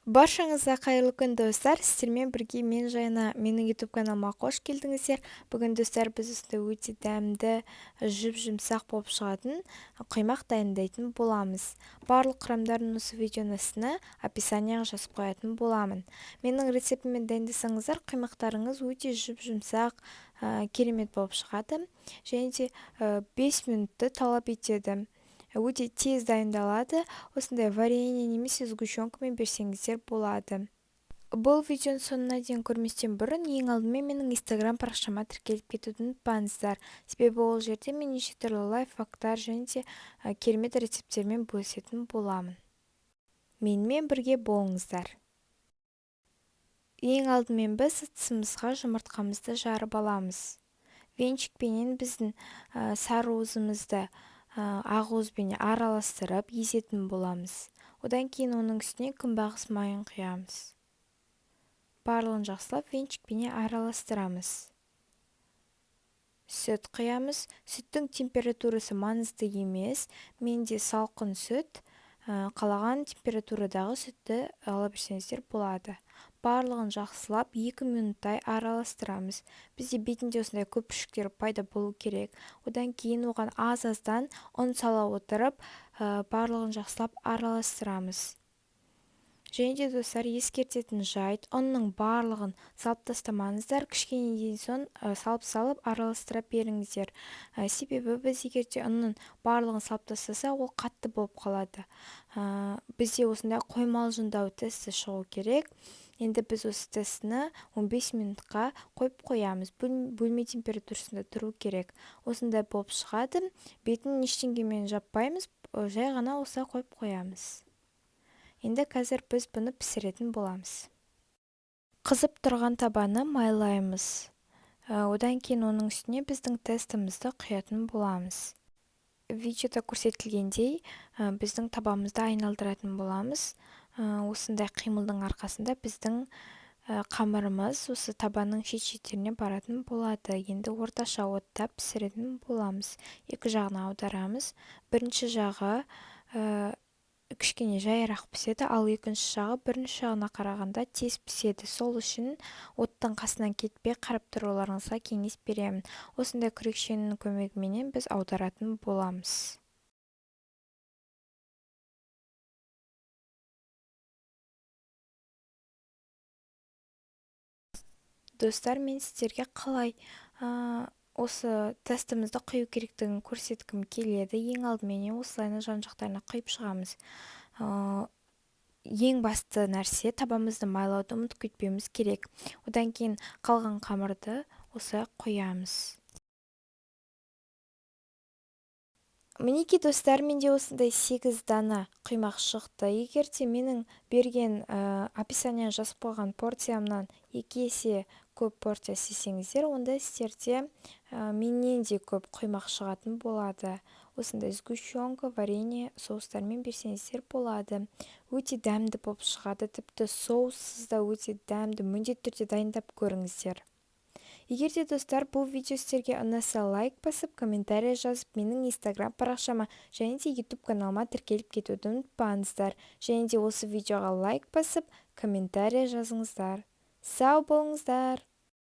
Баршаңызға қайырлы күн, достар! Сіздермен бірге мен, Жайна. Менің YouTube каналыма қош келдіңіздер. Бүгін, достар, біз осындай өте дәмді, жұп-жұмсақ болып шығатын құймақ дайындайтын боламыз. Барлық құрамдарын осы видеоның астына описанияға жазып қоятын боламын. Менің рецептіммен дайындасаңыздар, құймақтарыңыз өте жұп-жұмсақ, керемет болып шығады. Және де 5 минутты талап етеді. Өте тез дайындалады. Осындай варенье немесе сгущенкамен берсеңіздер болады. Бұл видеоның соңына дейін көрместен бұрын ең алдымен менің Инстаграм парақшама тіркеліп кетуді ұмытпаңыздар. Себебі ол жерде мен неше түрлі лайфхактар және де керемет рецепттермен бөлісетін боламын. Менімен бірге болыңыздар. Ең алдымен біз ыдысымызға жұмыртқамызды жарып аламыз. Венчикпенен біздің сары уызымызды ақуызбен араластырып езетін боламыз. Одан кейін оның үстіне күнбағыс майын құямыз. Барлығын жақсылап венчикпенен араластырамыз. Сүт құямыз. Сүттің температурасы маңызды емес. Менде салқын сүт, қалаған температурадағы сүтті ала берсеңіздер болады. Барлығын жақсылап 2 минуттай араластырамыз. Бізде бетінде осындай көпіршіктер пайда болу керек. Одан кейін оған аз-аздан ұн сала отырып, барлығын жақсылап араластырамыз. Және де, достар, ескертетін жайт, ұнның барлығын салып тастамаңыздар, кішкенеден соң салып-салып араластыра беріңіздер. Себебі біз егер де ұнның барлығын салып тастаса, ол қатты болып қалады. Бізде осындай қоймалжыңдау тесті шығу керек. Енді біз осы тестіні 15 минутқа қойып қоямыз. Бөлме температурасында тұру керек. Осындай болып шығады. Бетін ештеңемен жаппаймыз, жай ғана осылай қойып қоямыз. Енді қазір біз бұны пісіретін боламыз. Қызып тұрған табаны майлаймыз. Одан кейін оның үстіне біздің тестімізді құятын боламыз. Видеода көрсетілгендей, біздің табамызды айналдыратын боламыз. Осындай қимылдың арқасында біздің қамырымыз осы табанның шет-шеттеріне баратын болады. Енді орташа отта пісіретін боламыз. Екі жағына аударамыз. Бірінші жағы кішкене жайырақ піседі, ал екінші жағы бірінші жағына қарағанда тез піседі. Сол үшін оттың қасынан кетпей қарап тұруларыңызға кеңес беремін. Осындай күрекшенің көмегіменен біз аударатын боламыз. Достар, мен сіздерге қалай осы тестімізді құю керектігін көрсеткім келеді. Ең алдыменен осылайына жан-жақтарына құйып шығамыз. Ең басты нәрсе, табамызды майлауды ұмытып кетпеуіміз керек. Одан кейін қалған қамырды осылай құямыз. Мінекей, достар, менде осындай 8 дана құймақ шықты. Егер де менің берген описание жазып қойған порциямнан 2 есе көп порция істесеңіздер, онда сіздерде менен де көп құймақ шығатын болады. Осындай сгущенка, варенье, соустармен берсеңіздер болады. Өте дәмді болып шығады, тіпті соуссыз да өте дәмді, міндетті түрде дайындап көріңіздер. Егер де, достар, бұл видео сіздерге ұнаса, лайк басып, комментарий жазып, менің Инстаграм парақшама және де YouTube каналыма тіркеліп кетуді ұмытпаңыздар. Және де осы видеоға лайк басып, комментарий жазыңыздар. Сау болыңыздар!